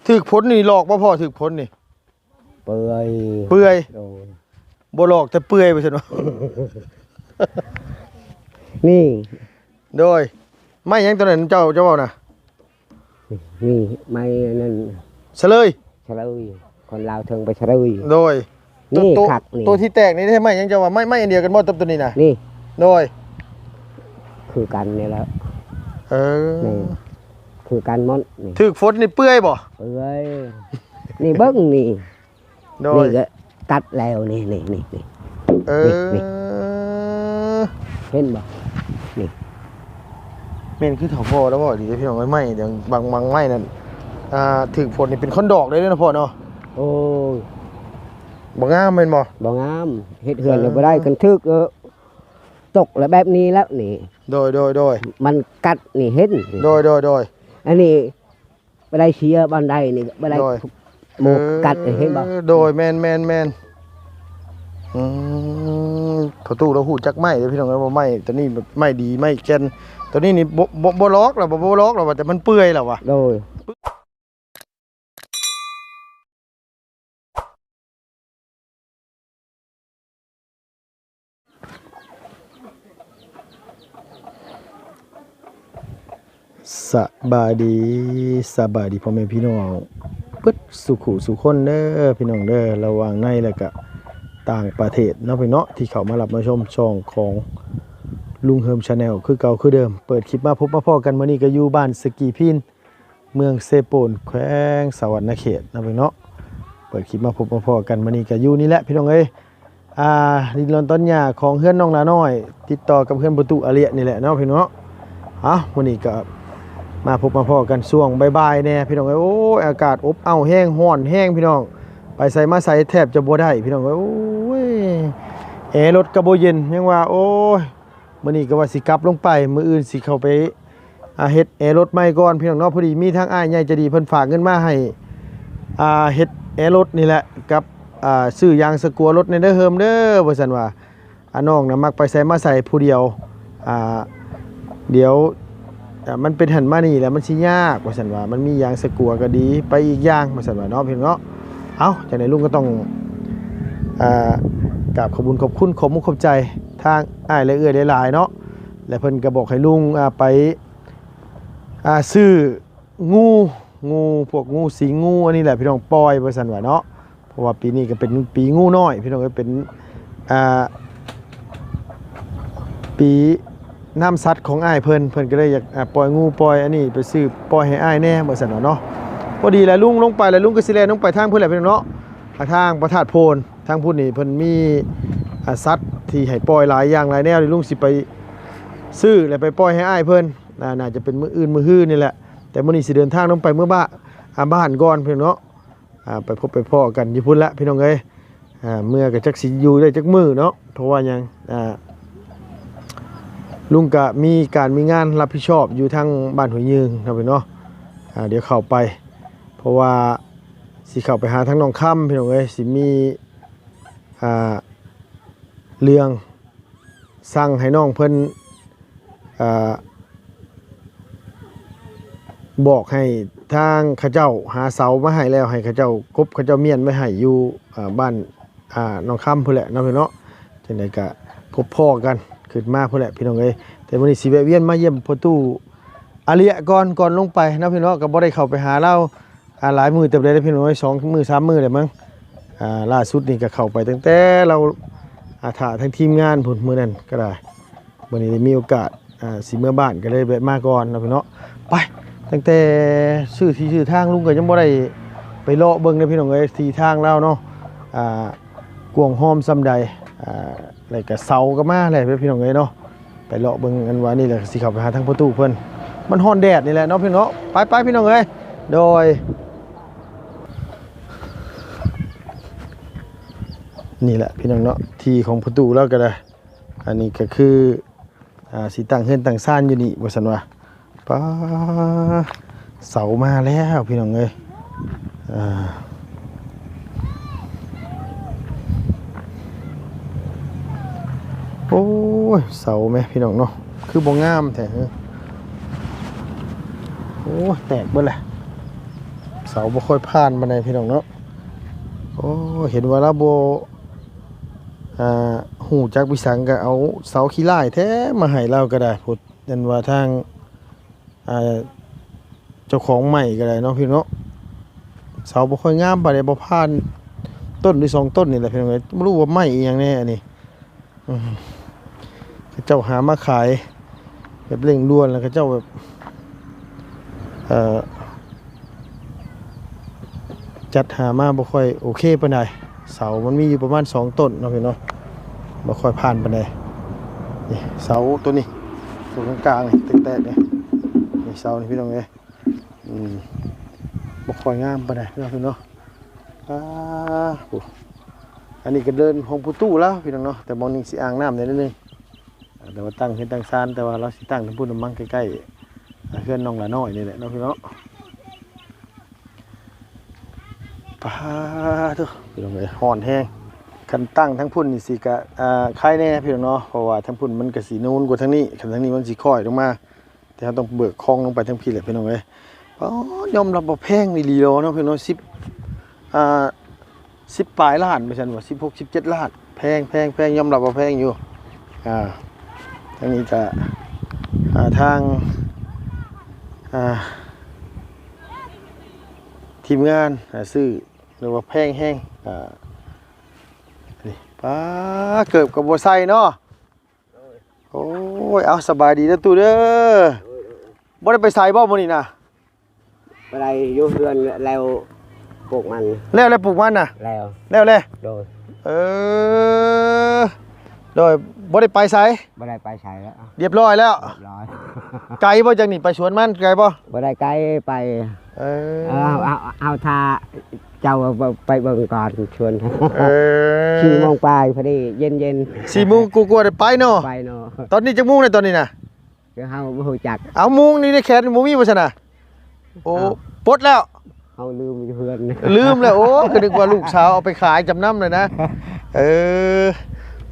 ຖືກຝົນນີ້ຫຼອກບໍ່ພໍ່? ຖືກຝົນນີ້ ເປື່ອຍ ເປື່ອຍ ໂດຍ ບໍ່ຫຼອກແຕ່ເປື່ອຍ ວ່າຊັ້ນວ່າ ນີ້ ໂດຍ ໄມ້ຫຍັງຕົວນັ້ນເຈົ້າ ເຈົ້າເວົ້ານະ? ນີ້ໄມ້ອັນນັ້ນ ສະເລີຍ ສະເລີຍ ຄົນລາວເຖິງໄປສະເລີຍ ໂດຍ ນີ້ ໂຕ ຄັກນີ້ ໂຕທີ່ແຕກນີ້ໄມ້ຫຍັງເຈົ້າວ່າ? ໄມ້ ໄມ້ອັນດຽວກັນບໍ່ກັບຕົວນີ້ນະ? ນີ້ ໂດຍ ຄືກັນນີ້ແຫຼະ ເອີ ນີ້ ຄືກັນໝົດນີ້ ຖືກຝົນນີ້ເປື່ອຍບໍ່? ເປື່ອຍ ນີ້ເບິ່ງນີ້ ໂດຍ ນີ້ກໍຕັດແລ້ວ ນີ້ ນີ້ ນີ້ ນີ້ ເອີ ນີ້ ນີ້ ເຫັນບໍ່? ນີ້ ແມ່ນຄືເຖົ້າພໍ່ລາວເວົ້າອີ່ຫຼີເດ້ພີ່ນ້ອງເອີຍ ໄມ້ບາງ ບາງໄມ້ນັ້ນ ອ່າ ຖືກຝົນນີ້ເປັນຄົນດອກເລີຍເນາະພໍ່ເນາະ ໂອ້ຍ ບໍ່ງາມແມ່ນບໍ່? ບໍ່ງາມ ເຮັດເຮືອນ ເອີ ກໍບໍ່ໄດ້ ຄັນຖືກ ເອີ ຕົກແລ້ວແບບນີ້ແລ້ວນີ້ ໂດຍ ໂດຍ ໂດຍ ມັນກັດນີ້ເຫັນ ໂດຍ ໂດຍ ໂດຍ ອັນນີ້ ບໍ່ໄດ້ເສຍບ່ອນໃດນີ້ ບໍ່ໄດ້ ໂດຍ ໝູກກັດ ເອີ ເຫັນບໍ່? ໂດຍ ແມ່ນໆໆ ອືມ ພໍ່ຕູ້ລາວຮູ້ຈັກໄມ້ເດ້ພີ່ນ້ອງເອີຍ ວ່າໄມ້ຕົວນີ້ແບບໄມ້ດີ ໄມ້ແກ່ນ ຕົວນີ້ນີ້ບໍ່ ບໍ່ ບໍ່ຫຼອກລະ ບໍ່ ບໍ່ຫຼອກລະວ່າ ແຕ່ມັນເປື່ອຍລະວ່າ ໂດຍ ສະບາຍດີ ສະບາຍດີພໍ່ແມ່ພີ່ນ້ອງເບິດສູ່ຄູ່ສູ່ຄົນເດີພີ່ນ້ອງເດີ ລະຫວ່າງໃນ ແລະກະຕ່າງປະເທດເນາະພີ່ນ້ອງເນາະ ທີ່ເຂົ້າມາຮັບມາຊົມຊ່ອງຂອງລຸງເຮີມ Channel ຄືເກົ່າຄືເດີມ ເປີດຄລິບມາພົບມາພໍ້ກັນ ມື້ນີ້ກໍຢູ່ບ້ານສະກີພີນ ເມືອງເຊໂປນ ແຂວງສະຫວັນນະເຂດເນາະພີ່ນ້ອງເນາະ ເປີດຄລິບມາພົບມາພໍ້ກັນ ມື້ນີ້ກໍຢູ່ນີ້ແຫຼະພີ່ນ້ອງເອີຍ ອ່າ ດິນລອນຕອນຫຍ້າຂອງເຮືອນນ້ອງຫຼ້ານ້ອຍ ຕິດຕໍ່ກັບເຮືອນພໍ່ຕູ້ອາເລຍນີ້ແຫຼະເນາະພີ່ນ້ອງເນາະ ເອົ້າ ມື້ນີ້ກໍມາພົບມາພໍ້ກັນຊ່ວງບ່າຍໆແດ່ພີ່ນ້ອງເອີຍ ໂອ້ຍ ອາກາດອົບເອົ້າແຮງ ຮ້ອນແຮງພີ່ນ້ອງ ໄປໃສມາໃສແທບຈະບໍ່ໄດ້ພີ່ນ້ອງເອີຍ ໂອ້ຍ ແອລົດກໍບໍ່ເຢັນ ຍັງວ່າ ໂອ້ຍ ມື້ນີ້ກໍວ່າຊິກັບລົງໄປ ມື້ອື່ນຊິເຂົ້າໄປ ອ່າ ເຮັດແອລົດໃໝ່ກ່ອນພີ່ນ້ອງເນາະ ພໍດີມີທາງອ້າຍໃຫຍ່ໃຈດີເພິ່ນຝາກເງິນມາໃຫ້ ອ່າ ເຮັດແອລົດນີ້ແຫຼະ ກັບ ອ່າ ຊື້ຢາງສະກົວລົດແດ່ເດີເຮີມເດີ ວ່າຊັ້ນວ່າ ອ່າ ນ້ອງນະມັກໄປໃສມາໃສຜູ້ດຽວ ອ່າ ດຽວ ອ່າ ມັນເປັນຫັ້ນມານີ້ແລ້ວມັນຊິຍາກ ວ່າຊັ້ນວ່າ ມັນມີຢາງສະກົວກໍດີ ໄປອີກຢ່າງ ວ່າຊັ້ນວ່າເນາະ ພີ່ນ້ອງເນາະ ເອົ້າ ຈັ່ງໃດລຸງກໍຕ້ອງ ອ່າ ກາບຂອບບຸນຂອບຄຸນ ຂອບມຸກຂອບໃຈທາງອ້າຍ ແລະ ເອື້ອຍຫຼາຍໆເນາະ ແລະ ເພິ່ນກໍບອກໃຫ້ລຸງ ອ່າ ໄປ ອ່າ ຊື້ງູ ງູ ພວກງູ ສີງູ ອັນນີ້ແຫຼະພີ່ນ້ອງ ປ່ອຍ ວ່າຊັ້ນວ່າເນາະ ເພາະວ່າປີນີ້ກໍເປັນປີງູນ້ອຍ ພີ່ນ້ອງເອີຍ ເປັນ ອ່າ ປີນ້ຳສັດຂອງອ້າຍເພິ່ນ ເພິ່ນກໍເລີຍຢາກ ອ່າ ປ່ອຍງູປ່ອຍອັນນີ້ ໄປຊື້ປ່ອຍໃຫ້ອ້າຍແດ່ ວ່າຊັ້ນວ່າເນາະ ພໍດີແຫຼະ ລຸງລົງໄປແລ້ວ ລຸງກໍຊິແລ່ນລົງໄປທາງພຸ້ນແຫຼະ ພີ່ນ້ອງເນາະ ອ່າ ທາງພະທາດໂພນ ທາງພຸ້ນນີ້ເພິ່ນມີ ອ່າ ສັດທີ່ໃຫ້ປ່ອຍຫຼາຍຢ່າງຫຼາຍແນວ ລຸງຊິໄປຊື້ ແລ້ວໄປປ່ອຍໃຫ້ອ້າຍເພິ່ນ ອ່າ ໜ້າຈະເປັນມື້ອື່ນມື້ຮືນີ້ແຫຼະ ແຕ່ມື້ນີ້ຊິເດີນທາງລົງໄປເມືອບ້ານ ອ່າ ບ້ານກ່ອນ ພີ່ນ້ອງເນາະ ອ່າ ໄປພົບໄປພໍ້ກັນຢູ່ພຸ້ນລະ ພີ່ນ້ອງເອີຍ ອ່າ ເມືອກໍຈັກຊິຢູ່ໄດ້ຈັກມື້ເນາະ ເພາະວ່າຫຍັງ ອ່າ ລຸງກະມີການມີງານຮັບຜິດຊອບຢູ່ທາງບ້ານຫ້ວຍຍືງເນາະ ພີ່ນ້ອງເນາະ ອ່າ ດຽວເຂົ້າໄປ ເພາະວ່າຊິເຂົ້າໄປຫາທາງນ້ອງຄຳ ພີ່ນ້ອງເອີຍ ຊິມີ ອ່າ ເລື່ອງ ສັ່ງໃຫ້ນ້ອງເພິ່ນ ອ່າ ບອກໃຫ້ທາງເຂົາເຈົ້າຫາເສົາມາໃຫ້ແລ້ວ ໃຫ້ເຂົາເຈົ້າກົບເຂົາເຈົ້າມ້ຽນໄວ້ໃຫ້ຢູ່ ອ່າ ບ້ານ ອ່າ ໜອງຄຳພຸ້ນແຫຼະເນາະ ພີ່ນ້ອງເນາະ ຈັ່ງໃດກະພົບພໍ້ກັນຂຶ້ນມາພຸ້ນແຫຼະ ພີ່ນ້ອງເອີຍ ແຕ່ມື້ນີ້ຊິແວະວຽນມາຢ້ຽມພໍ່ຕູ້ອາເລຍກ່ອນ ກ່ອນລົງໄປເນາະ ພີ່ນ້ອງເນາະ ກໍບໍ່ໄດ້ເຂົ້າໄປຫາລາວ ອ່າ ຫຼາຍມື້ເຕີບແລ້ວເດ້ພີ່ນ້ອງເອີຍ ສອງມື້ສາມມື້ແລ້ວມັງ ອ່າ ລ່າສຸດນີ້ກໍເຂົ້າໄປຕັ້ງແຕ່ລາວ ອ່າ ຖ້າທາງທີມງານພຸ້ນ ມື້ນັ້ນກໍໄດ້ ມື້ນີ້ໄດ້ມີໂອກາດ ອ່າ ຊິເມືອບ້ານ ກໍເລີຍແວະມາກ່ອນເນາະພີ່ນ້ອງເນາະ ໄປ ຕັ້ງແຕ່ຊື່ທີ່ຊື່ທາງ ລຸງກໍຍັງບໍ່ໄດ້ໄປເລາະເບິ່ງເດ້ພີ່ນ້ອງເອີຍ ທີ່ທາງລາວເນາະ ອ່າ ກວ້າງຮອມສ່ຳໃດ ອ່າ ແລ້ວກໍເສົາກໍມາແລ້ວພີ່ນ້ອງເອີຍເນາະ ໄປເລາະເບິ່ງອັນວ່ານີ້ແຫຼະ ຊິເຂົ້າໄປຫາທາງພໍ່ຕູ້ເພິ່ນ ມັນຮ້ອນແດດນີ້ແຫຼະເນາະພີ່ນ້ອງເນາະ ໄປໆ ພີ່ນ້ອງເອີຍ ໂດຍ ນີ້ແຫຼະພີ່ນ້ອງເນາະ ທີ່ຂອງພໍ່ຕູ້ລາວກໍໄດ້ ອັນນີ້ກໍຄື ອ່າ ຊິຕັ້ງເຮືອນຕັ້ງຊານຢູ່ນີ້ວ່າຊັ້ນວ່າ ປາ ເສົາມາແລ້ວພີ່ນ້ອງເອີຍ ອ່າ ໂອ້ຍ ເສົາແມະພີ່ນ້ອງເນາະ ຄືບໍ່ງາມແທ້ ໂອ້ຍ ແຕກເບິດແຫຼະ ເສົາບໍ່ຄ່ອຍຜ່ານປານໃດພີ່ນ້ອງເນາະ. ໂອ້ ເຫັນວ່າລາວບໍ່ ອ່າ ຮູ້ຈັກວິສັງ ກໍເອົາເສົາຂີ້ລ້າຍແທ້ມາໃຫ້ລາວກໍໄດ້. ເຫັນວ່າທາງ ອ່າ ເຈົ້າຂອງໄມ້ກໍໄດ້ເນາະພີ່ນ້ອງເນາະ. ເສົາບໍ່ຄ່ອຍງາມປານໃດ ບໍ່ຜ່ານຕົ້ນຫຼືສອງຕົ້ນນີ້ແຫຼະພີ່ນ້ອງເອີຍ. ບໍ່ຮູ້ວ່າໄມ້ອີ່ຫຍັງແດ່ອັນນີ້. ອືມ ເຂົາເຈົ້າຫາມາຂາຍແບບເລັ່ງດ່ວນ ແລ້ວເຂົາເຈົ້າແບບ ເອີ ຈັດຫາມາບໍ່ຄ່ອຍໂອເຄປານໃດ. ເສົາມັນມີຢູ່ປະມານສອງຕົ້ນເນາະພີ່ນ້ອງເນາະ ບໍ່ຄ່ອຍຜ່ານປານໃດ. ນີ້ເສົາໂຕນີ້ ໂຕກາງໆນີ້ແຕກໆນີ້ ນີ້ເສົານີ້ພີ່ນ້ອງເອີຍ. ອືມ ບໍ່ຄ່ອຍງາມປານໃດເນາະພີ່ນ້ອງເນາະ. ອ່າ ໂອ້ ອັນນີ້ກໍເດີ່ນຂອງພໍ່ຕູ້ລາວພີ່ນ້ອງເນາະ ແຕ່ບ່ອນນີ້ຊິອ່າງນ້ຳແດ່ໜ້ອຍໜຶ່ງ. ອ່າ ແຕ່ວ່າຕັ້ງເຮືອນຕັ້ງຊານ ແຕ່ວ່າລາວຊິຕັ້ງທາງພຸ້ນນະ ມັນໃກ້ໆ ອ່າ ເຮືອນນ້ອງຫຼ້ານ້ອຍນີ້ແຫຼະເນາະພີ່ນ້ອງເນາະ. ປາໂທ້ ພີ່ນ້ອງເອີຍ ຮ້ອນແຮງ. ຄັນຕັ້ງທາງພຸ້ນນີ້ຊິກະ ອ່າ ຄາຍແດ່ພີ່ນ້ອງເນາະ ເພາະວ່າທາງພຸ້ນມັນກະຊິນູນກວ່າທາງນີ້ ຄັນທາງນີ້ມັນຊິຄ້ອຍລົງມາ. ແຕ່ເຮົາຕ້ອງເບີກຄອງລົງໄປທາງພີ້ແຫຼະພີ່ນ້ອງເອີຍ. ອໍ ຍອມຮັບວ່າແພງອີ່ຫຼີເນາະພີ່ນ້ອງເນາະ ສິບ ອ່າ ສິບປາຍລ້ານວ່າຊັ້ນ ວ່າສິບຫົກ ສິບເຈັດລ້ານ ແພງ ແພງ ແພງ ຍອມຮັບວ່າແພງຢູ່. ອ່າ ທາງນີ້ກະ ອ່າ ທາງ ອ່າ ທີມງານ ອ່າ ຊື້ ເອີ້ນວ່າແພງແຮງ. ອ່າ ນີ້ ປາ ເກີບກໍບໍ່ໃສ່ເນາະ. ໂອ້ຍ ເອົາ ສະບາຍດີເດີຕູ້ເດີ. ບໍ່ໄດ້ໄປໃສບໍ່ມື້ນີ້ນະ? ບໍ່ໄດ້ ຢູ່ເຮືອນແລ້ວປູກມັນ. ແລ້ວ ແລ້ວປູກມັນນະ? ແລ້ວ ແລ້ວແລ້ວ. ໂດຍ ເອີ ໂດຍ ບໍ່ໄດ້ໄປໃສ? ບໍ່ໄດ້ໄປໃສແລ້ວ ລຽບຮ້ອຍແລ້ວ. ລຽບຮ້ອຍ ໄກບໍ່ຈາກນີ້ໄປສວນມັນ ໄກບໍ່? ບໍ່ໄດ້ໄກ ໄປ ເອີ ເອີ ເອົາ ເອົາ ເອົາຖ້າ ເຈົ້າໄປເບິ່ງກ່ອນຊວນ. ເອີ ສີ່ໂມງປາຍພໍດີ ເຢັນໆ ສີ່ໂມງກວ່າໆໄດ້ໄປເນາະ. ໄປເນາະ. ຕອນນີ້ຈັກໂມງແລ້ວຕອນນີ້ນະ? ດຽວເຮົາບໍ່ຮູ້ຈັກ. ເອົາ ມຸ້ງນີ້ໃນແຂນບໍ່ມີບໍ່ຊັ້ນນະ? ໂອ້ ເອົ້າ ປົດແລ້ວ. ເຮົາລືມຢູ່ເຮືອນ ລືມແລ້ວ. ໂອ້ ກໍນຶກວ່າລູກສາວເອົາໄປຂາຍຈຳນຳແລ້ວນະ. ເອີ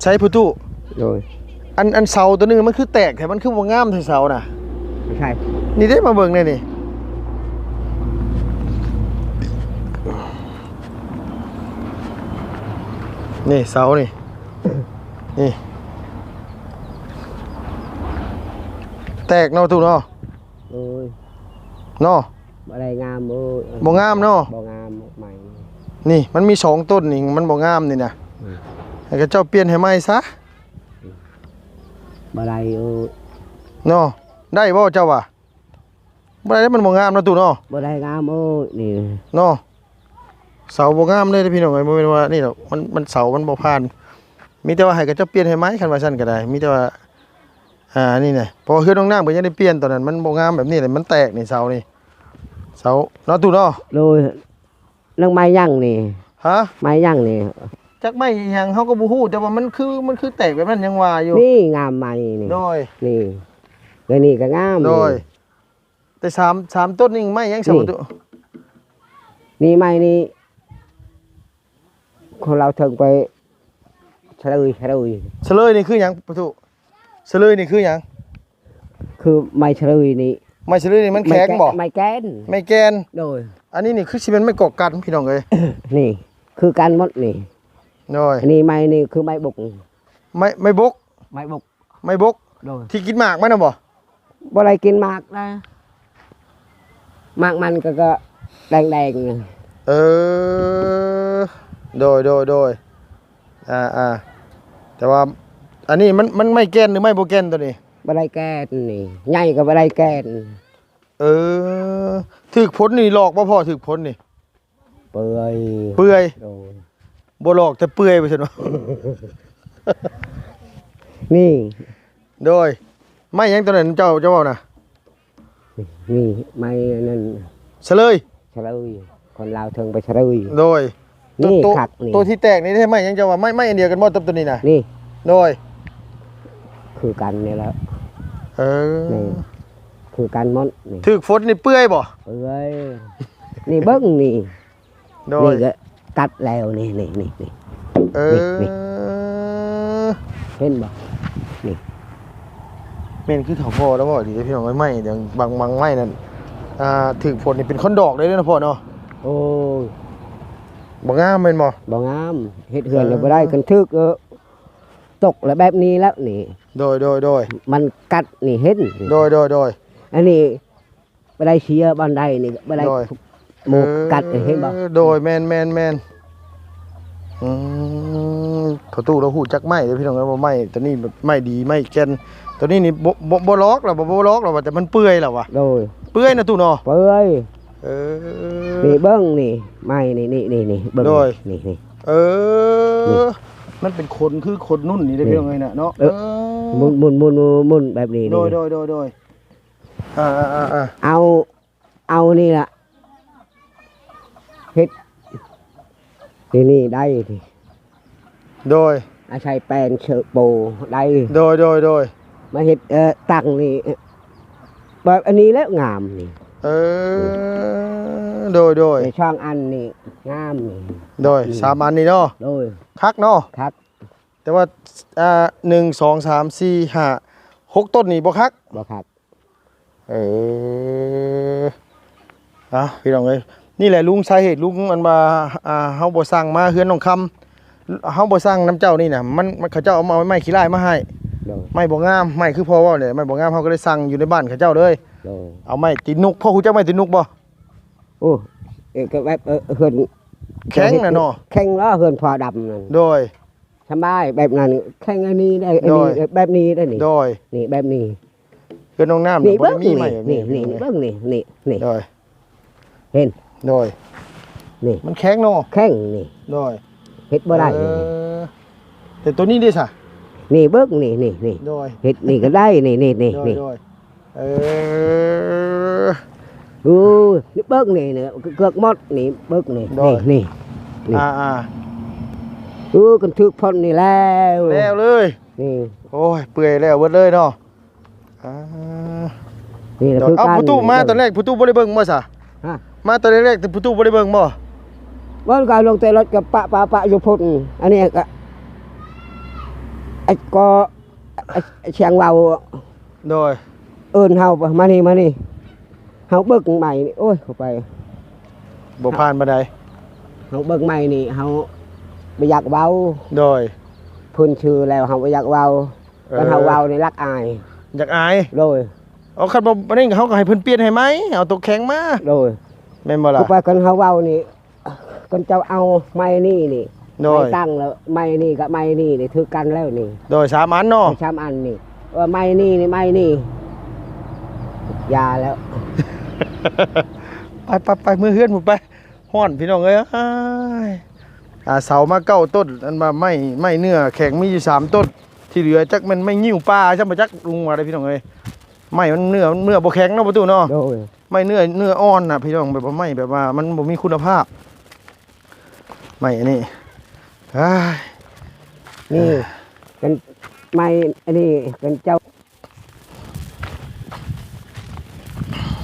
ໃຊ້ຜູ້ຕູ້. ໂດຍ ອັນ ອັນເສົາໂຕໜຶ່ງມັນຄືແຕກແທ້ ມັນຄືບໍ່ງາມແທ້ເສົານະ. ໃຊ່ ນີ້ເດ້ ມາເບິ່ງແດ່ນີ້ ນີ້ເສົານີ້ ນີ້ ແຕກເນາະຕູ້ເນາະ. ໂອ້ຍ ເນາະ ບໍ່ໄດ້ງາມ. ໂອ້ຍ ບໍ່ງາມເນາະ ບໍ່ງາມ ໃໝ່. ນີ້ມັນມີສອງຕົ້ນນີ້ ມັນບໍ່ງາມນີ້ນະ. ອືມ ໃຫ້ເຂົາເຈົ້າປ່ຽນໃຫ້ໃໝ່ຊະ. ອືມ ບໍ່ໄດ້. ໂອ້ຍ ເນາະ ໄດ້ບໍ່ເຈົ້າວ່າ? ບໍ່ໄດ້ ມັນບໍ່ງາມເນາະຕູ້ເນາະ. ບໍ່ໄດ້ງາມ. ໂອ້ຍ ນີ້ເນາະ ເສົາບໍ່ງາມເລີຍພີ່ນ້ອງເອີຍ. ບໍ່ແມ່ນວ່ານີ້ດອກ ມັນ ມັນເສົາມັນບໍ່ຜ່ານ. ມີແຕ່ວ່າໃຫ້ເຂົາເຈົ້າປ່ຽນໃຫ້ໃໝ່ ຄັນວ່າຊັ້ນກໍໄດ້. ມີແຕ່ວ່າ ອ່າ ນີ້ນະ ເພາະວ່າເຮືອນນ້ອງນ້ຳກໍຍັງໄດ້ປ່ຽນ ຕອນນັ້ນມັນບໍ່ງາມແບບນີ້ແຫຼະ ມັນແຕກນີ້ເສົານີ້ ເສົາເນາະຕູ້ເນາະ. ໂດຍ ນາງໄມ້ຫຍັງນີ້? ຮະ? ໄມ້ຫຍັງນີ້? ຈັກໄມ້ອີ່ຫຍັງ ເຮົາກໍບໍ່ຮູ້ ແຕ່ວ່າມັນຄື ມັນຄືແຕກແບບນັ້ນ ຍັງວ່າຢູ່. ນີ້ງາມໄມ້ນີ້. ໂດຍ ນີ້ ແລ້ວນີ້ກໍງາມ. ໂດຍ ນີ້ ແຕ່ສາມ ສາມຕົ້ນນີ້ໄມ້ຫຍັງ ນີ້ ສາມຕົ້ນ? ນີ້ໄມ້ນີ້ ຄົນລາວເຖິງໄປສະເລີຍ ສະເລີຍ. ສະເລີຍນີ້ຄືຫຍັງປະຕູ? ສະເລີຍນີ້ຄືຫຍັງ? ຄືໄມ້ສະເລີຍນີ້. ໄມ້ສະເລີຍນີ້ມັນແຂງບໍ່? ໄມ້ແກນ ໄມ້ແກນ. ໂດຍ ອັນນີ້ນີ້ຄືຊິແມ່ນໄມ້ກອກກັນພີ່ນ້ອງເອີຍ. ນີ້ຄືກັນໝົດນີ້. ໂດຍ ອັນນີ້ໄມ້ນີ້ຄືໄມ້ບົກ. ໄມ້ ໄມ້ບົກ. ໄມ້ບົກ ໄມ້ບົກ. ໂດຍ ທີ່ກິນໝາກມັນນະບໍ່? ບໍ່ໄດ້ກິນໝາກນະ ໝາກມັນກໍ ກໍແດງໆ. ເອີ ໂດຍ ໂດຍ ໂດຍ. ອ່າໆ ແຕ່ວ່າອັນນີ້ມັນ ມັນໄມ້ແກ່ນຫຼືໄມ້ບໍ່ແກ່ນໂຕນີ້? ບໍ່ໄດ້ແກ່ນນີ້ ໃຫຍ່ກໍບໍ່ໄດ້ແກ່ນ. ເອີ ຖືກຝົນນີ້ຫຼອກບໍ່ພໍ່? ຖືກຝົນນີ້ ເປື່ອຍ ເປື່ອຍ. ໂດຍ ບໍ່ຫຼອກແຕ່ເປື່ອຍວ່າຊັ້ນ. ນີ້ ໂດຍ ໄມ້ຫຍັງຕົວນັ້ນເຈົ້າ ເຈົ້າເວົ້ານະ? ນີ້ໄມ້ອັນນັ້ນ ສະເລີຍ ສະເລີຍ ຄົນລາວເຖິງໄປສະເລີຍ. ໂດຍ ນີ້ ໂຕ ຄັກນີ້ ໂຕທີ່ແຕກນີ້ໄມ້ຫຍັງເຈົ້າວ່າ? ໄມ້ ໄມ້ອັນດຽວກັນບໍ່ກັບຕົວນີ້ນະ? ນີ້ ໂດຍ ຄືກັນນີ້ແຫຼະ. ເອີ ນີ້ ຄືກັນໝົດນີ້. ຖືກຝົນນີ້ເປື່ອຍບໍ່? ເປື່ອຍ ນີ້ເບິ່ງນີ້. ໂດຍ ນີ້ກໍຕັດແລ້ວນີ້ ນີ້ ນີ້ ນີ້. ເອີ ນີ້ ເຫັນບໍ່? ນີ້ ແມ່ນຄືເຖົ້າພໍ່ລາວເວົ້າອີ່ຫຼີເດ້ພີ່ນ້ອງເອີຍ. ໄມ້ບາງ ບາງໄມ້ນັ້ນ ອ່າ ຖືກຝົນນີ້ເປັນຄົນດອກໄດ້ເດ້ເນາະພໍ່ເນາະ. ໂອ້ຍ ບໍ່ງາມແມ່ນບໍ່? ບໍ່ງາມ ເຮັດເຮືອນແລ້ວບໍ່ໄດ້ ເອີ ຄັນຖືກ ເອີ ຕົກແລ້ວແບບນີ້ແລ້ວນີ້ ໂດຍ ໂດຍ ໂດຍ ມັນກັດນີ້ເຫັນ ໂດຍ ໂດຍ ໂດຍ ອັນນີ້ ບໍ່ໄດ້ເຊຍບ່ອນໃດນີ້ ບໍ່ໄດ້ ໂດຍ ໝູກກັດ ເອີ ເຫັນບໍ່? ໂດຍ ແມ່ນໆໆ ອືມ ພໍ່ຕູ້ລາວຮູ້ຈັກໄມ້ເດ້ພີ່ນ້ອງເອີຍ ວ່າໄມ້ຕົວນີ້ແບບໄມ້ດີ ໄມ້ແກ່ນ ຕົວນີ້ນີ້ບໍ່ ບໍ່ ບໍ່ລອກລະ ບໍ່ ບໍ່ລອກລະວ່າ ແຕ່ມັນເປື່ອຍລະວ່າ ໂດຍ ເປື່ອຍນະຕູ້ເນາະ ເປື່ອຍ ເອີ ນີ້ເບິ່ງນີ້ ໄມ້ນີ້ ນີ້ ນີ້ ນີ້ ເບິ່ງ ໂດຍ ນີ້ ນີ້ ເອີ ນີ້ ມັນເປັນຂົນຄືຂົນນຸ່ນນີ້ເດ້ ນີ້ ພີ່ນ້ອງເອີຍນະເນາະ ເອີ ເອີ ໝຸນ ໝຸນ ໝຸນ ໝຸນແບບນີ້ ໂດຍ ນີ້ ໂດຍ ໂດຍ ໂດຍ ອ່າໆໆ ເອົາ ເອົານີ້ລະ ເຮັດ ນີ້ ນີ້ໄດ້ນີ້ ໂດຍ ອາໄສແປ້ນເຊີໂປໄດ້ ໂດຍ ໂດຍ ໂດຍ ມາເຮັດ ເອີ ຕັ້ງນີ້ ແບບອັນນີ້ແຫຼະງາມນີ້ ເອີ ໂດຍ ໂດຍ ໄດ້ສອງອັນນີ້ງາມນີ້ ໂດຍ ສາມອັນນີ້ເນາະ ໂດຍ ຄັກເນາະ ຄັກ ແຕ່ວ່າ ອ່າ ໜຶ່ງ ສອງ ສາມ ສີ່ ຫ້າ ຫົກຕົ້ນນີ້ບໍ່ຄັກ ບໍ່ຄັກ ເອີ ອ່ະ ພີ່ນ້ອງເອີຍ ນີ້ແຫຼະລຸງ ສາເຫດລຸງ ອັນວ່າ ອ່າ ເຮົາບໍ່ສັ່ງມາເຮືອນນ້ອງຄຳ ເຮົາບໍ່ສັ່ງນຳເຈົ້ານີ້ນະ ມັນ ມັນ ເຂົາເຈົ້າເອົາ ເອົາໄມ້ຂີ້ລ້າຍມາໃຫ້ ໂດຍ ໄມ້ບໍ່ງາມ ໄມ້ຄືພໍ່ເວົ້ານີ້ ໄມ້ບໍ່ງາມ ເຮົາກໍເລີຍສັ່ງຢູ່ໃນບ້ານເຂົາເຈົ້າເລີຍ ໂດຍ ເອົາໄມ້ຕີນນົກ ພໍ່ຮູ້ຈັກໄມ້ຕີນນົກບໍ່? ໂອ້ ເອີ ກໍແບບ ເອີ ເຮືອນ ແຂງນະເນາະ ແຂງລະເຮືອນພໍ່ດຳນັ້ນ ໂດຍ ສະບາຍແບບນັ້ນ ແຂງອັນນີ້ໄດ້ ອັນນີ້ ໂດຍ ແບບນີ້ໄດ້ນີ້ ໂດຍ ນີ້ແບບນີ້ ເຮືອນນ້ອງນ້ຳນີ້ ນີ້ ບໍ່ໄດ້ມີໄມ້ແບບນີ້ ນີ້ ນີ້ ນີ້ ເບິ່ງນີ້ ນີ້ ນີ້ ໂດຍ ເຫັນ ໂດຍ ນີ້ ມັນແຂງເນາະ ແຂງນີ້ ໂດຍ ເຮັດບໍ່ໄດ້ ເອີ ແຕ່ໂຕນີ້ເດ້ຊະ ນີ້ເບິ່ງນີ້ ນີ້ ນີ້ ໂດຍ ເຮັດນີ້ກໍໄດ້ ນີ້ ນີ້ ນີ້ ໂດຍ ນີ້ ໂດຍ ເອີ ໂອ້ ນີ້ເບິ່ງນີ້ ນີ້ເກືອກໝົດນີ້ ເບິ່ງນີ້ ໂດຍ ນີ້ ນີ້ ນີ້ ອ່າໆ ໂອ້ ຄັນຖືກຝົນນີ້ແລ້ວ ແລ້ວເລີຍ ນີ້ ໂອ້ຍ ເປື່ອຍແລ້ວເບິດເລີຍເນາະ ອ່າ ນີ້ລະ ໂດຍ ຄື ເອົ້າ ກັນ ພໍ່ຕູ້ມາຕອນແລກ ພໍ່ຕູ້ບໍ່ໄດ້ເບິ່ງບໍ່ຊະ? ຮະ ມາຕອນແລກໆ ແຕ່ພໍ່ຕູ້ບໍ່ໄດ້ເບິ່ງບໍ່? ເບິ່ງກໍລົງແຕ່ລົດກໍປະ ປະ ປະຢູ່ພຸ້ນ ອັນນີ້ກໍ ໄອ້ກໍ ໄອ້ ໄອ້ຊຽງເວົ້າ ໂດຍ ເອີ້ນເຮົາ ມານີ້ ມານີ້ ເຮົາເບິ່ງໄມ້ນີ້ ໂອ້ຍ ເຂົ້າໄປ ບໍ່ຜ່ານປານໃດ ເຮົາເບິ່ງໄມ້ນີ້ ເຮົາບໍ່ຢາກເວົ້າ ໂດຍ ເພິ່ນຊື່ແລ້ວ ເຮົາບໍ່ຢາກເວົ້າ ເອີ ຄັນເຮົາເວົ້ານີ້ລັກອາຍ ຢາກອາຍ ໂດຍ ເອົາ ຄັນບໍ່ ອັນນີ້ເຮົາກໍໃຫ້ເພິ່ນປ່ຽນໃຫ້ໃໝ່ ເອົາໂຕແຂງມາ ໂດຍ ແມ່ນບໍ່ລະ? ຄືວ່າຄັນເຮົາເວົ້ານີ້ ຄັນເຈົ້າເອົາໄມ້ນີ້ນີ້ ໂດຍ ໄມ້ຕັ້ງແລ້ວ ໄມ້ນີ້ກັບໄມ້ນີ້ນີ້ຖືກກັນແລ້ວນີ້ ໂດຍ ສາມອັນເນາະ ສາມອັນນີ້ ເອີ ໄມ້ນີ້ນີ້ ໄມ້ນີ້ ຢ່າແລ້ວ ໄປ ໄປ ໄປ ເມືອເຮືອນພຸ້ນໄປ ຮ້ອນພີ່ນ້ອງເອີຍ ອ່າ ເສົາມາເກົ້າຕົ້ນ ອັນວ່າໄມ້ ໄມ້ເນື້ອແຂງມີຢູ່ສາມຕົ້ນ ທີ່ເຫຼືອຈັກແມ່ນໄມ້ງິ້ວປ່າຊ້ຳບໍ່ຈັກ ລຸງວ່າເດ້ພີ່ນ້ອງເອີຍ ໄມ້ມັນເນື້ອ ເນື້ອບໍ່ແຂງເນາະ ປະຕູເນາະ ໂດຍ ໄມ້ເນື້ອ ເນື້ອອ່ອນນະພີ່ນ້ອງ ແບບວ່າໄມ້ແບບວ່າມັນບໍ່ມີຄຸນນະພາບ ໄມ້ອັນນີ້ ອ້າຍ ນີ້ ເອີ ເປັນໄມ້ອັນນີ້ ເປັນເຈົ້າ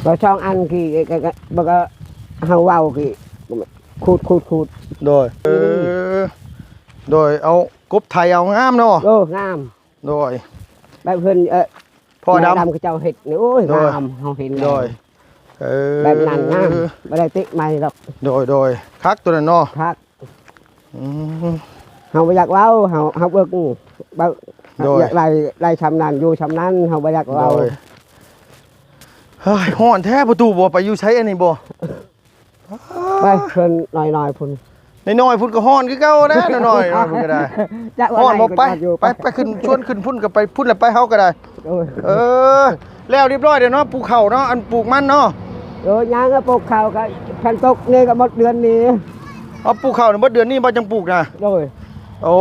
ກໍສອງອັນກີ້ ກໍ ກໍ ກໍເຮົາເວົ້າກີ້ ຂູດ ຂູດ ຂູດ ໂດຍ ເອີ ໂດຍ ເອົາກົບໄຖເອົາງາມເນາະ ໂອ້ ງາມ ໂດຍ ແບບເພິ່ນ ເອີ ພໍ່ດຳ ພໍ່ດຳເຂົາເຈົ້າເຮັດນີ້ ໂອ້ຍ ໂດຍ ງາມ ເຮົາເຫັນແລ້ວ ໂດຍ ເອີ ແບບນັ້ນງາມ ບໍ່ໄດ້ຕິໃໝ່ດອກ ໂດຍ ໂດຍ ຄັກໂຕນັ້ນເນາະ ຄັກ ອືມ ເຮົາບໍ່ຢາກເວົ້າ ເຮົາ ເຮົາເບິ່ງ ເບິ່ງ ໂດຍ ຢາກໄດ້ ໄດ້ຊ່ຳນັ້ນ ຢູ່ຊ່ຳນັ້ນ ເຮົາບໍ່ຢາກເວົ້າ ໂດຍ ເຮີ້ຍ ຮ້ອນແທ້ ປະຕູບໍ່ ໄປຢູ່ໃສອັນນີ້ບໍ່? ໄປເພິ່ນນ້ອຍໆພຸ້ນ ນ້ອຍໆພຸ້ນກໍຮ້ອນຄືເກົ່າແຫຼະ ນ້ອຍໆພຸ້ນກໍໄດ້ ຈັກວ່າ ຮ້ອນບໍ່ ໄປ ໄປ ໄປຂຶ້ນ ຊວນຂຶ້ນພຸ້ນກໍໄປພຸ້ນແຫຼະ ໄປເຮົາກໍໄດ້ ໂອ້ຍ ເອີ ແລ້ວຮຽບຮ້ອຍແລ້ວເນາະ ປູກເຂົ້າເນາະ ອັນປູກມັນເນາະ ເອີ ຍັງ ປູກເຂົ້າກໍຄັນຕົກນີ້ກໍໝົດເດືອນນີ້ ເອົາ ປູກເຂົ້ານີ້ໝົດເດືອນນີ້ບໍ່ ຈັ່ງປູກນະ ໂດຍ ໂອ້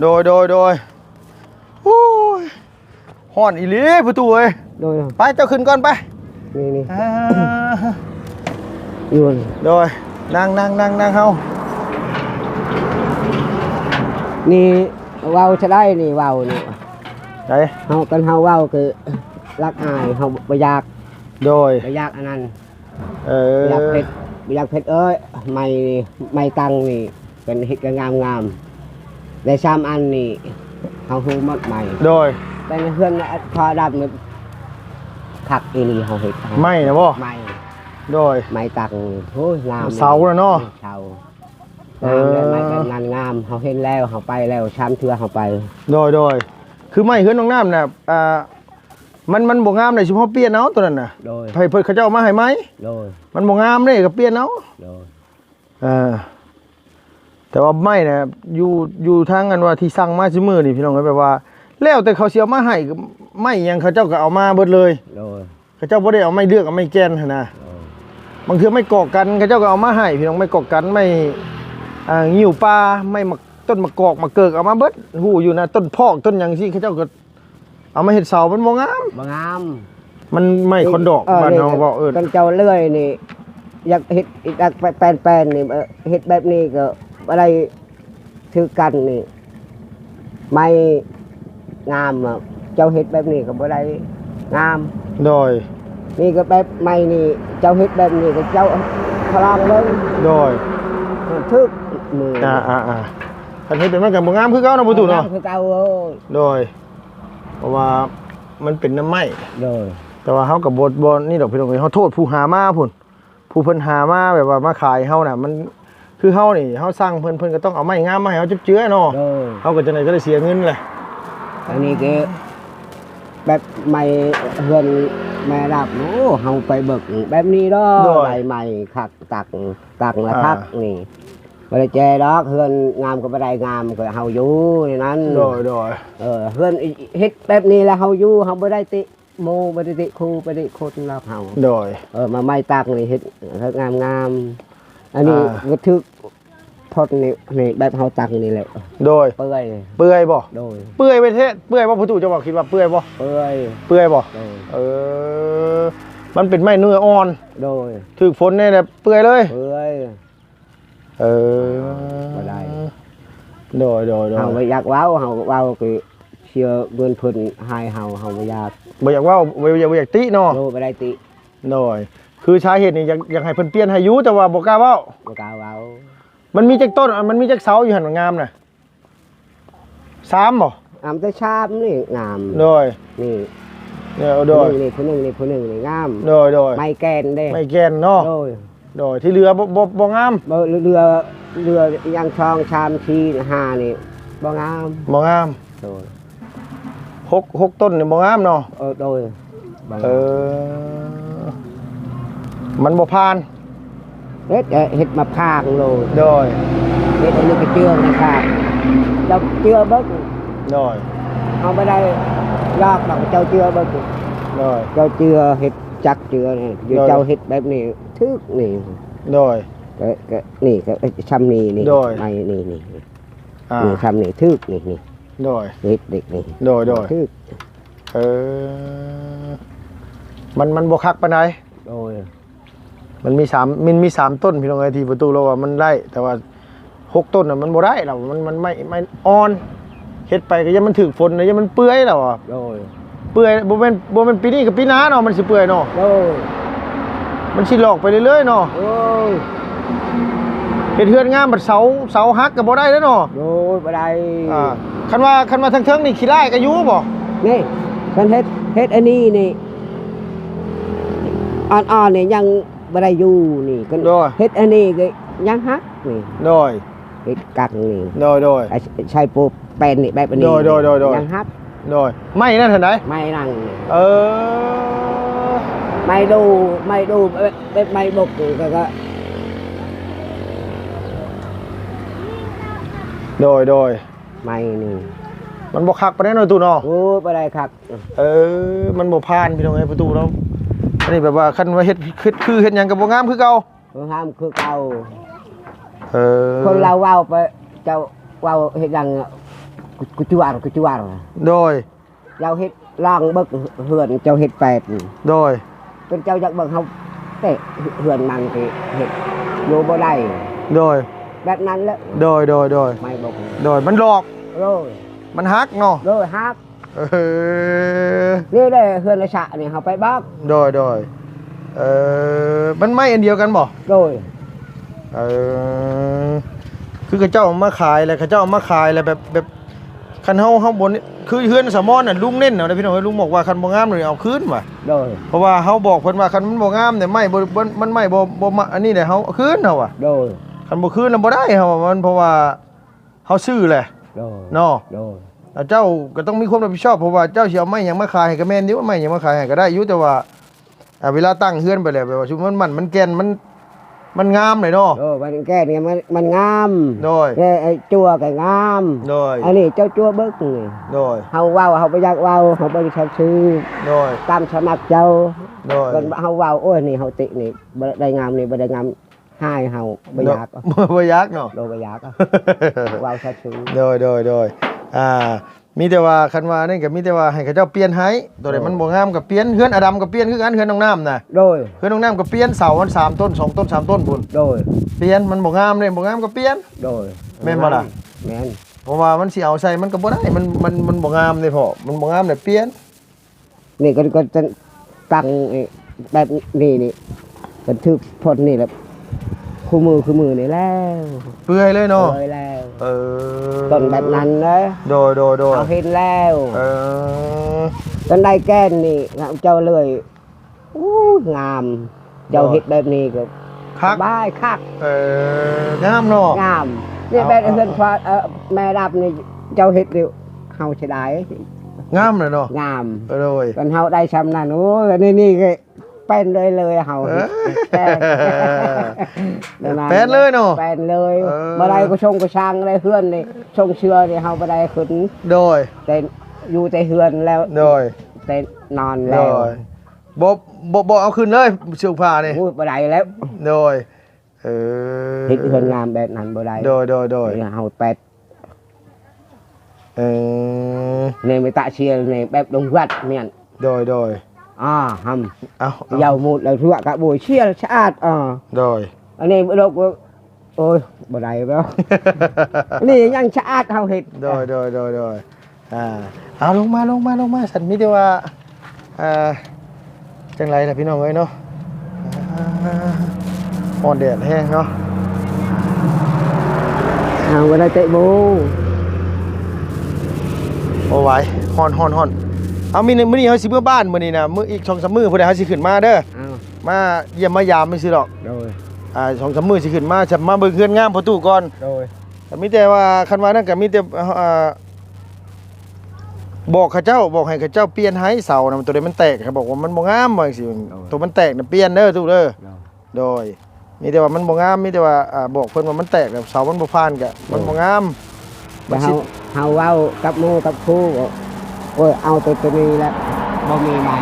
ໂດຍ ໂດຍ ໂດຍ ໂອ້ຍ ຮ້ອນອີ່ຫຼີປະຕູເອີຍ ໂດຍ ໄປ ເຈົ້າຂຶ້ນກ່ອນໄປ ນີ້ ນີ້ ອ່າ ຢູ່ ໂດຍ ນັ່ງ ນັ່ງ ນັ່ງ ນັ່ງເຮົາ ນີ້ ເວົ້າຊະໄດ້ນີ້ ເວົ້ານີ້ ໃດ ເຮົາ ຄັນເຮົາເວົ້າຄືລັກອາຍ ເຮົາບໍ່ຢາກ ໂດຍ ບໍ່ຢາກອັນນັ້ນ ເອີ ບໍ່ຢາກເພັດ ບໍ່ຢາກເພັດເອີຍ ໄມ້ ໄມ້ຕັ້ງນີ້ ເພິ່ນເຮັດກໍງາມໆ ໄດ້ສາມອັນນີ້ ເຮົາຮູ້ໝົດໄມ້ ໂດຍ ແຕ່ໃນເຮືອນພໍ່ດຳນີ້ ຄັກອີ່ຫຼີ ເຮົາເຮັດ ໄມ້ນະບໍ່? ໄມ້ ໂດຍ ໄມ້ຕັກ ໂອ້ຍ ງາມ ເສົານະເນາະ ເສົາ ເອີ ງາມເລີຍ ໄມ້ແບບນັ້ນງາມ ເຮົາເຫັນແລ້ວ ເຮົາໄປແລ້ວ ສາມເທື່ອເຮົາໄປ ໂດຍ ໂດຍ ຄືໄມ້ເຮືອນນ້ອງນ້ຳນະ ອ່າ ມັນ ມັນບໍ່ງາມເດ້ ຊິພໍປ່ຽນເອົາໂຕນັ້ນນະ ໂດຍ ໃຫ້ເພິ່ນ ເຂົາເຈົ້າເອົາມາໃຫ້ໃໝ່ ໂດຍ ມັນບໍ່ງາມເດ້ ກໍປ່ຽນເອົາ ໂດຍ ເອີ ແຕ່ວ່າໄມ້ນະ ຢູ່ ຢູ່ທາງອັນວ່າທີ່ສັ່ງມາຊຸມື້ນີ້ ພີ່ນ້ອງເອີຍ ແບບວ່າ ແລ້ວແຕ່ເຂົາຊິເອົາມາໃຫ້ ໄມ້ຫຍັງເຂົາເຈົ້າກໍເອົາມາເບິດເລີຍ ໂດຍ ເຂົາເຈົ້າບໍ່ໄດ້ເອົາໄມ້ເລືອກ ເອົາໄມ້ແກ່ນຫັ້ນນະ ໂດຍ ບາງເທື່ອໄມ້ກອກກັນ ເຂົາເຈົ້າກໍເອົາມາໃຫ້ ພີ່ນ້ອງ ໄມ້ກອກກັນ ໄມ້ ອ່າ ງິ້ວປ່າ ໄມ້ໝາກ ຕົ້ນໝາກກອກ ໝາກເກີກ ເອົາມາເບິດ ຮູ້ຢູ່ນະ ຕົ້ນພອກ ຕົ້ນຫຍັງຊີ້ ເຂົາເຈົ້າກໍ ເອົາມາເຮັດເສົາ ມັນບໍ່ງາມ ບໍ່ງາມ ມັນໄມ້ຄອນດອກ ເອີ ບ້ານເຮົາເວົ້າເອີ້ນ ຄັນເຈົ້າເລື່ອຍນີ້ ຢາກເຮັດ ຢາກແປນໆນີ້ ເອີ ເຮັດແບບນີ້ກໍບໍ່ໄດ້ຖືກກັນນີ້ ໄມ້ງາມ ເຈົ້າເຮັດແບບນີ້ກໍບໍ່ໄດ້ງາມ ໂດຍ ນີ້ກໍແບບໄມ້ນີ້ ເຈົ້າເຮັດແບບນີ້ກໍເຈົ້າທະລອງເບິ່ງ ໂດຍ ມັນຖືກມື ອ່າໆໆ ຄັນເຮັດແບບນັ້ນກໍບໍ່ງາມຄືເກົ່າເນາະ ບໍ່ຕູ້ເນາະ ບໍ່ງາມຄືເກົ່າ ໂດຍ ເພາະວ່າມັນເປັນນຳໄມ້ ໂດຍ ແຕ່ວ່າເຮົາກໍບໍ່ ບໍ່ນີ້ດອກພີ່ນ້ອງເອີຍ ເຮົາໂທດຜູ້ຫາມາພຸ້ນ ຜູ້ເພິ່ນຫາມາແບບວ່າມາຂາຍເຮົານະ ມັນ ຄືເຮົານີ້ ເຮົາສັ່ງເພິ່ນ ເພິ່ນກໍຕ້ອງເອົາໄມ້ງາມມາໃຫ້ເຮົາເຈືອເນາະ ໂດຍ ເຮົາກໍຈັ່ງໃດກໍໄດ້ເສຍເງິນແຫຼະ ອັນນີ້ກໍແບບໄມ້ເຮືອນແມ່ລາບ ໂອ້ ເຮົາໄປເບິ່ງແບບນີ້ດອກ ໂດຍ ໄດ້ໄມ້ຄັກ ຕັກ ຕັກລະ ອ່າ ຄັກນີ້ ບໍ່ໄດ້ແຈດອກ ເຮືອນງາມກໍບໍ່ໄດ້ງາມ ກໍເຮົາຢູ່ໃນນັ້ນ ໂດຍ ໂດຍ ເອີ ເຮືອນເຮັດແບບນີ້ແລ້ວເຮົາຢູ່ ເຮົາບໍ່ໄດ້ຕິໝູ່ ບໍ່ໄດ້ຕິຄູ ບໍ່ໄດ້ຄົນລາວເຮົາ ໂດຍ ເອີ ມາໄມ້ຕັກນີ້ເຮັດ ເຮັດງາມໆ ອັນນີ້ ອ່າ ກໍຖືກ ພົດນີ້ ນີ້ແບບເຮົາຕັກນີ້ແຫຼະ ໂດຍ ເປື່ອຍ ເປື່ອຍບໍ່? ໂດຍ ເປື່ອຍໄປແທ້ ເປື່ອຍບໍ່? ພໍ່ຕູ້ເຈົ້າວ່າ ຄິດວ່າເປື່ອຍບໍ່? ເປື່ອຍ ເປື່ອຍບໍ່? ໂດຍ ເອີ ມັນເປັນໄມ້ເນື້ອອ່ອນ ໂດຍ ຖືກຝົນນີ້ແຫຼະເປື່ອຍເລີຍ ເປື່ອຍ ເອີ ບໍ່ໄດ້ ໂດຍ ໂດຍ ໂດຍ ເຮົາບໍ່ຢາກເວົ້າ ເຮົາເວົ້າຄືເສຍເງິນເພິ່ນໃຫ້ເຮົາ ເຮົາບໍ່ຢາກ ບໍ່ຢາກເວົ້າ ບໍ່ຢາກ ບໍ່ຢາກຕິເນາະ ໂດຍ ບໍ່ໄດ້ຕິ ໂດຍ ຄືສາເຫດນີ້ຢາກ ຢາກໃຫ້ເພິ່ນປ່ຽນໃຫ້ຢູ່ ແຕ່ວ່າບໍ່ກ້າເວົ້າ ບໍ່ກ້າເວົ້າ ມັນມີຈັກຕົ້ນ ມັນມີຈັກເສົາຢູ່ຫັ້ນງາມນະ? ສາມບໍ່? ງາມແຕ່ສາມນີ້ງາມ ໂດຍ ນີ້ ໂດຍ ໂດຍ ຜູ້ໜຶ່ງນີ້ ຜູ້ໜຶ່ງນີ້ ຜູ້ໜຶ່ງນີ້ງາມ ໂດຍ ໂດຍ ໄມ້ແກ່ນເດ້ ໄມ້ແກ່ນເນາະ ໂດຍ ໂດຍ ທີ່ເຫຼືອບໍ່ ບໍ່ ບໍ່ງາມ ບໍ່ ເຫຼືອ ເຫຼືອອີຫຍັງ ສອງ ສາມ ສີ່ ຫ້າ ນີ້ບໍ່ງາມ ບໍ່ງາມ ໂດຍ ຫົກ ຫົກຕົ້ນນີ້ບໍ່ງາມເນາະ ເອີ ໂດຍ ເອີ ມັນບໍ່ຜ່ານ ເຮັດ ເຮັດມາພາງໂລດ ໂດຍ ເຮັດອັນນີ້ກໍເຈື່ອມາພາງ ເຈົ້າເຈື່ອເບິ່ງ ໂດຍ ເຮົາບໍ່ໄດ້ຍາກດອກ ເຈົ້າເຈື່ອເບິ່ງ ໂດຍ ເຈົ້າເຈື່ອເຮັດຈັກເຈື່ອນີ້ ໂດຍ ເຈົ້າເຮັດແບບນີ້ຖືກນີ້ ໂດຍ ກໍ ກໍນີ້ ກໍຊ່ຳນີ້ນີ້ ໂດຍ ໄມ້ນີ້ນີ້ ອ່າ ນີ້ຊ່ຳນີ້ຖືກນີ້ ນີ້ ໂດຍ ເຮັດເດັກນີ້ ໂດຍ ໂດຍ ຖືກ ເອີ ມັນ ມັນບໍ່ຄັກປານໃດ ໂດຍ ມັນມີສາມ ມັນມີສາມຕົ້ນ ພີ່ນ້ອງເອີຍ ທີ່ປະຕູລາວວ່າມັນໄດ້ ແຕ່ວ່າຫົກຕົ້ນນະ ມັນບໍ່ໄດ້ລາວ ມັນ ມັນໄມ້ ໄມ້ອ່ອນ ເຮັດໄປກໍຢ້ານມັນຖືກຝົນ ແລ້ວຢ້ານມັນເປື່ອຍລາວວ່າ ໂດຍ ເປື່ອຍ ບໍ່ແມ່ນ ບໍ່ແມ່ນປີນີ້ກໍປີໜ້າເນາະ ມັນຊິເປື່ອຍເນາະ ໂດຍ ມັນຊິຫຼອກໄປເລື້ອຍໆເນາະ ໂດຍ ເຮັດເຮືອນງາມບັດເສົາ ເສົາຫັກກໍບໍ່ໄດ້ເດ້ເນາະ ໂດຍ ບໍ່ໄດ້ ອ່າ ຄັນວ່າ ຄັນວ່າທາງເທິງນີ້ຂີ້ລ້າຍກໍຢູ່ບໍ່? ນີ້ ຄັນເຮັດ ເຮັດອັນນີ້ນີ້ ອ່ອນໆນີ້ຍັງບໍ່ໄດ້ຢູ່ນີ້ ຄັນ ໂດຍ ເຮັດອັນນີ້ກໍຍັງຫັກນີ້ ໂດຍ ເຮັດກັກນີ້ ໂດຍ ໂດຍ ໃສ່ປູແປ້ນນີ້ແບບອັນນີ້ ໂດຍ ໂດຍ ໂດຍ ໂດຍ ຍັງຫັກ ໂດຍ ໄມ້ນັ້ນຫັ້ນໃດ? ໄມ້ນັ້ນ ເອີ ໄມ້ດູ ໄມ້ດູ ແບບ ແບບໄມ້ບົກນີ້ກໍ ກໍ ໂດຍ ໂດຍ ໄມ້ນີ້ ມັນບໍ່ຄັກປານໃດເນາະຕູ້ເນາະ ໂອ້ ບໍ່ໄດ້ຄັກ ເອີ ມັນບໍ່ຜ່ານ ພີ່ນ້ອງເອີຍ ປະຕູເນາະ ອັນນີ້ແບບວ່າ ຄັນວ່າເຮັດ ເຮັດຄືເຮັດຫຍັງກໍບໍ່ງາມຄືເກົ່າ ບໍ່ງາມຄືເກົ່າ ເອີ ຄົນລາວເວົ້າໄປ ເຈົ້າເວົ້າເຮັດຫຍັງ ກຸ ກຸຈວາ ກຸຈວາ ໂດຍ ລາວເຮັດລອງເບິ່ງເຮືອນ ເຈົ້າເຮັດແປດ ໂດຍ ເປັນເຈົ້າຢາກເບິ່ງເຮົາແຕະເຮືອນມັນ ຊິເຮັດຢູ່ບໍ່ໄດ້ ໂດຍ ແບບນັ້ນແຫຼະ ໂດຍ ໂດຍ ໂດຍ ໄມ້ບົກ ໂດຍ ມັນຫຼອກ ໂດຍ ມັນຫັກເນາະ ໂດຍ ຫັກ ເອີ ນີ້ແຫຼະເຮືອນລະຊະນີ້ເຮົາໄປບອກ ໂດຍ ໂດຍ ເອີ ມັນໄມ້ອັນດຽວກັນບໍ່? ໂດຍ ເອີ ຄືເຂົາເຈົ້າເອົາມາຂາຍ ແລ້ວເຂົາເຈົ້າເອົາມາຂາຍ ແລ້ວແບບ ແບບ ຄັນເຮົາ ເຮົາບໍ່ ຄືເຮືອນສະໝອນນັ້ນ ລຸງເນັ້ນເອົາເດ້ພີ່ນ້ອງເອີຍ ລຸງບອກວ່າຄັນບໍ່ງາມນີ້ເອົາຄືນວ່າ ໂດຍ ເພາະວ່າເຮົາບອກເພິ່ນວ່າຄັນມັນບໍ່ງາມນີ້ ໄມ້ບໍ່ ມັນ ມັນໄມ້ບໍ່ ບໍ່ມາອັນນີ້ແຫຼະ ເຮົາເອົາຄືນ ເຮົາວ່າ ໂດຍ ຄັນບໍ່ຄືນລະບໍ່ໄດ້ ເຮົາວ່າ ມັນ ເພາະວ່າເຮົາຊື້ແຫຼະ ໂດຍ ເນາະ ໂດຍ ແລ້ວເຈົ້າກໍຕ້ອງມີຄວາມຮັບຜິດຊອບ ເພາະວ່າເຈົ້າຊິເອົາໄມ້ຫຍັງມາຂາຍໃຫ້ກໍແມ່ນຢູ່ ໄມ້ຫຍັງມາຂາຍໃຫ້ກໍໄດ້ຢູ່ ແຕ່ວ່າ ອ່າ ເວລາຕັ້ງເຮືອນໄປແລ້ວ ແບບວ່າຊຸມມັນໝັ້ນມັນແກ່ນ ມັນ ມັນງາມເລີຍເນາະ ໂດຍ ມັນແກ່ນນີ້ ມັນ ມັນງາມ ໂດຍ ແຕ່ໄອ້ຈັ່ວກໍງາມ ໂດຍ ອັນນີ້ເຈົ້າຈັ່ວເບິ່ງນີ້ ໂດຍ ເຮົາເວົ້າ ເຮົາບໍ່ຢາກເວົ້າ ເຮົາເບິ່ງຊື່ໆ ໂດຍ ຕາມສະໝັກເຈົ້າ ໂດຍ ເຮົາເວົ້າ ໂອ້ຍ ນີ້ເຮົາຕິນີ້ ບໍ່ໄດ້ງາມ ນີ້ບໍ່ໄດ້ງາມ ຮ້າຍເຮົາ ບໍ່ຢາກ ບໍ່ຢາກເນາະ ໂດຍ ບໍ່ຢາກ ເວົ້າຊື່ໆ ໂດຍ ໂດຍ ໂດຍ ອ່າ ມີແຕ່ວ່າ ຄັນວ່ານັ້ນກໍມີແຕ່ວ່າໃຫ້ເຂົາເຈົ້າປ່ຽນໃຫ້ ໂຕໃດມັນບໍ່ງາມກໍປ່ຽນ ເຮືອນອາດຳກໍປ່ຽນຄືກັນ ເຮືອນນ້ອງນ້ຳນະ ໂດຍ ເຮືອນນ້ອງນ້ຳກໍປ່ຽນ ເສົາມັນສາມຕົ້ນ ສອງຕົ້ນ ສາມຕົ້ນພຸ້ນ ໂດຍ ປ່ຽນ ມັນບໍ່ງາມເດ້ ບໍ່ງາມກໍປ່ຽນ ໂດຍ ແມ່ນບໍ່ລະ? ແມ່ນ ເພາະວ່າມັນຊິເອົາໃສ່ມັນກໍບໍ່ໄດ້ ມັນ ມັນ ມັນບໍ່ງາມເດ້ພໍ່ ມັນບໍ່ງາມແລ້ວປ່ຽນ ນີ້ກໍ ກໍຕັ້ງແບບນີ້ນີ້ ກໍຖືກພົ້ນນີ້ແຫຼະ ຄູ່ມື້ ຄູ່ມື້ນີ້ແລ້ວ ເປື່ອຍເລີຍເນາະ ເປື່ອຍແລ້ວ ເອີ ຕົ້ນແບບນັ້ນເດ້ ໂດຍ ໂດຍ ໂດຍ ເຮົາເຫັນແລ້ວ ເອີ ຕົ້ນໄດ້ແກ່ນນີ້ ເຈົ້າເລີຍ ໂອ້ ງາມ ເຈົ້າເຮັດແບບນີ້ກໍຄັກ ສະບາຍຄັກ ເອີ ງາມເນາະ ງາມ ນີ້ແບບເຮືອນ ເອີ ແມ່ດຳນີ້ ເຈົ້າເຮັດນີ້ ເຮົາເສຍດາຍ ງາມເລີຍເນາະ ງາມ ໂດຍ ຄັນເຮົາໄດ້ຊ່ຳນັ້ນ ໂອ້ຍ ນີ້ ນີ້ກໍ ແປ້ນເລີຍ ເລີຍເຮົາ ເອີ ແປ້ນ ແປ້ນເລີຍເນາະ ແປ້ນເລີຍ ເອີ ບໍ່ໄດ້ກໍຊົງກໍຊ່າງໄດ້ ເຮືອນນີ້ຊົງເຊື່ອນີ້ເຮົາບໍ່ໄດ້ຂຶ້ນ ໂດຍ ແຕ່ຢູ່ແຕ່ເຮືອນແລ້ວ ໂດຍ ແຕ່ນອນແລ້ວ ໂດຍ ບໍ່ ບໍ່ ບໍ່ເອົາຂຶ້ນເລີຍເສື້ອຜ້ານີ້ ໂອ້ຍ ບໍ່ໄດ້ແລ້ວ ໂດຍ ເອີ ເຮັດເຮືອນງາມແບບນັ້ນບໍ່ໄດ້ ໂດຍ ໂດຍ ໂດຍ ເຮົາແປດ ເອີ ໃນເມຕະເຊຍໃນແບບດົງວັດແມ່ນ ໂດຍ ໂດຍ ອ່າ ຫຳ ເອົາ ເອົາ ເຍົາໝົດແລ້ວ ທົ່ວກະໂບຍເຊຍສະອາດ ອ່າ ໂດຍ ອັນນີ້ບໍ່ດອກ ໂອ້ຍ ບໍ່ໄດ້ບໍ່ ນີ້ຍັງສະອາດເຮົາເຮັດ ໂດຍ ໂດຍ ໂດຍ ໂດຍ ອ່າ ເອົາ ລົງມາ ລົງມາ ລົງມາ ຊັ້ນມີແຕ່ວ່າ ອ່າ ຈັ່ງໃດລະພີ່ນ້ອງເອີຍເນາະ ອ່າ ຮ້ອນແດດແຮງເນາະ ເຮົາບໍ່ໄດ້ເຕະໂບ ບໍ່ໄຫວ ຮ້ອນ ຮ້ອນ ຮ້ອນ ເອົາ ມື້ນີ້ ມື້ນີ້ເຮົາຊິເມືອບ້ານ ມື້ນີ້ນະ ມື້ ອີກສອງສາມມື້ພຸ້ນແຫຼະ ເຮົາຊິຂຶ້ນມາເດີ ເອົາ ມາຢ້ຽມມາຢາມຊື່ໆດອກ ໂດຍ ອ່າ ສອງສາມມື້ຊິຂຶ້ນມາ ຈະມາເບິ່ງເຮືອນງາມພໍ່ຕູ້ກ່ອນ ໂດຍ ກໍມີແຕ່ວ່າ ຄັນວ່ານັ້ນກໍມີແຕ່ ອ່າ ບອກເຂົາເຈົ້າ ບອກໃຫ້ເຂົາເຈົ້າປ່ຽນໃຫ້ເສົານະ ໂຕໃດມັນແຕກ ເຂົາບອກວ່າມັນບໍ່ງາມ ວ່າຈັ່ງຊີ້ ໂດຍ ໂຕມັນແຕກນະປ່ຽນເດີຕູ້ເດີ ໂດຍ ໂດຍ ມີແຕ່ວ່າມັນບໍ່ງາມ ມີແຕ່ວ່າ ອ່າ ບອກເພິ່ນວ່າມັນແຕກແລ້ວ ເສົາມັນບໍ່ຜ່ານກະ ໂດຍ ມັນບໍ່ງາມ ແຕ່ເຮົາ ເຮົາເວົ້າກັບໝູ່ກັບຄູ່ວ່າ ໂອ້ຍ ເອົາແຕ່ໂຕນີ້ແຫຼະ ບໍ່ມີໃໝ່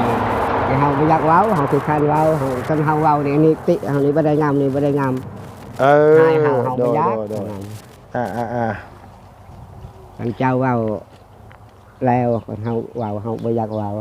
ແຕ່ເຮົາບໍ່ຢາກເວົ້າ ເຮົາຂີ້ຄ້ານເວົ້າ ເຮົາ ຄັນເຮົາເວົ້ານີ້ ນີ້ຕິເຮົານີ້ບໍ່ໄດ້ງາມ ນີ້ບໍ່ໄດ້ງາມ ເອີ ໃຫ້ເຮົາ ເຮົາບໍ່ຢາກ ໂດຍ ໂດຍ ອ່າ ອ່າ ອ່າ ຄັນເຈົ້າເວົ້າແລ້ວ ຄັນເຮົາເວົ້າ ເຮົາບໍ່ຢາກເວົ້າ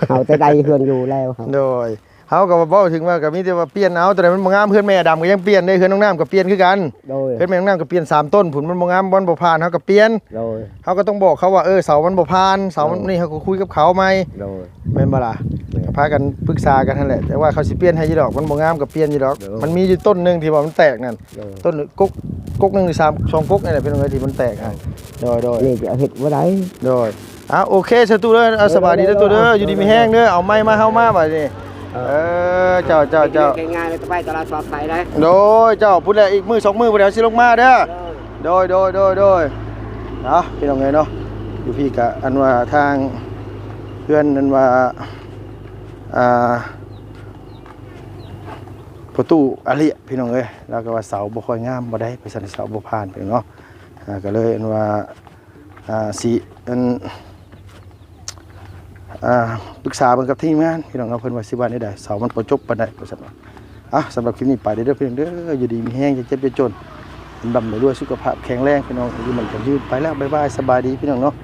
ເຮົາແຕ່ໄດ້ເຮືອນຢູ່ແລ້ວ ໂດຍ ເຮົາກໍເວົ້າເຖິງວ່າ ກໍມີແຕ່ວ່າປ່ຽນເອົາ ໂຕໃດມັນບໍ່ງາມ ເຮືອນແມ່ດຳກໍຍັງປ່ຽນເດ້ ເຮືອນນ້ອງນ້ຳກໍປ່ຽນຄືກັນ ໂດຍ ເຮືອນແມ່ນ້ອງນ້ຳກໍປ່ຽນສາມຕົ້ນພຸ້ນ ມັນບໍ່ງາມ ມັນບໍ່ຜ່ານ ເຮົາກໍປ່ຽນ ໂດຍ ເຮົາກໍຕ້ອງບອກເຂົາວ່າ ເອີ ເສົາມັນບໍ່ຜ່ານ ເສົາມັນ ໂດຍ ນີ້ ເຮົາກໍຄຸຍກັບເຂົາໃໝ່ ໂດຍ ແມ່ນບໍ່ລະ? ແມ່ນ ກໍພາກັນປຶກສາກັນຫັ້ນແຫຼະ ແຕ່ວ່າເຂົາຊິປ່ຽນໃຫ້ຢູ່ດອກ ມັນບໍ່ງາມກໍປ່ຽນຢູ່ດອກ ໂດຍ ມັນມີຢູ່ຕົ້ນໜຶ່ງທີ່ວ່າມັນແຕກນັ້ນ ໂດຍ ຕົ້ນກົກ ກົກໜຶ່ງ ສາມ ສອງກົກນີ້ແຫຼະ ພີ່ນ້ອງເອີຍ ທີ່ມັນແຕກຫັ້ນ ໂດຍ ໂດຍ ໂດຍ ນີ້ຈະເຮັດບໍ່ໄດ້ ໂດຍ ອ່າ ໂອເຄ ສາທຸເດີ ໂດຍ ສະບາຍດີເດີ ໂດຍ ໂຕເດີ ໂດຍ ຢູ່ດີມີແຮງເດີ ເອົາໄມ້ມາ ເຮົາມາບາດນີ້ ເອີ ເອີ ເຈົ້າ ເຈົ້າ ເຈົ້າ ເປັນຫຍັງແກ່ງາຍ ແລ້ວຈະໄປຕະຫຼາດປອດໄພໄດ໋ ໂດຍ ເຈົ້າ ພຸ້ນແຫຼະ ອີກມື້ສອງມື້ພຸ້ນແຫຼະ ຊິລົງມາເດີ ໂດຍ ໂດຍ ໂດຍ ໂດຍ ເນາະ ພີ່ນ້ອງເອີຍເນາະ ຢູ່ພີ້ກະ ອັນວ່າທາງເຮືອນ ອັນວ່າ ອ່າ ປະຕູອາເລຍ ພີ່ນ້ອງເອີຍ ລາວກໍວ່າເສົາບໍ່ຄ່ອຍງາມ ບໍ່ໄດ້ ວ່າຊັ້ນ ເສົາບໍ່ຜ່ານ ພີ່ນ້ອງເນາະ ອ່າ ກໍເລີຍ ອັນວ່າ ອ່າ ຊິ ອັນ ອ່າ ປຶກສາເບິ່ງກັບທີມງານ ພີ່ນ້ອງເນາະ ເພິ່ນວ່າຊິວ່າແນວໃດ ເສົາມັນບໍ່ຈົບປານໃດ ວ່າຊັ້ນວ່າ ອ່ະ ສຳລັບຄລິບນີ້ໄປເດີ ເດີ ພີ່ນ້ອງເດີ ຢູ່ດີມີແຮງ ຢ່າເຈັບຢ່າຈົນ ລຳລວຍ ສຸຂະພາບແຂງແຮງ ພີ່ນ້ອງ ອາຍຸໝັ້ນຂວັນຍືນ ໄປແລ້ວ ບາຍບາຍ ສະບາຍດີ ພີ່ນ້ອງເນາະ.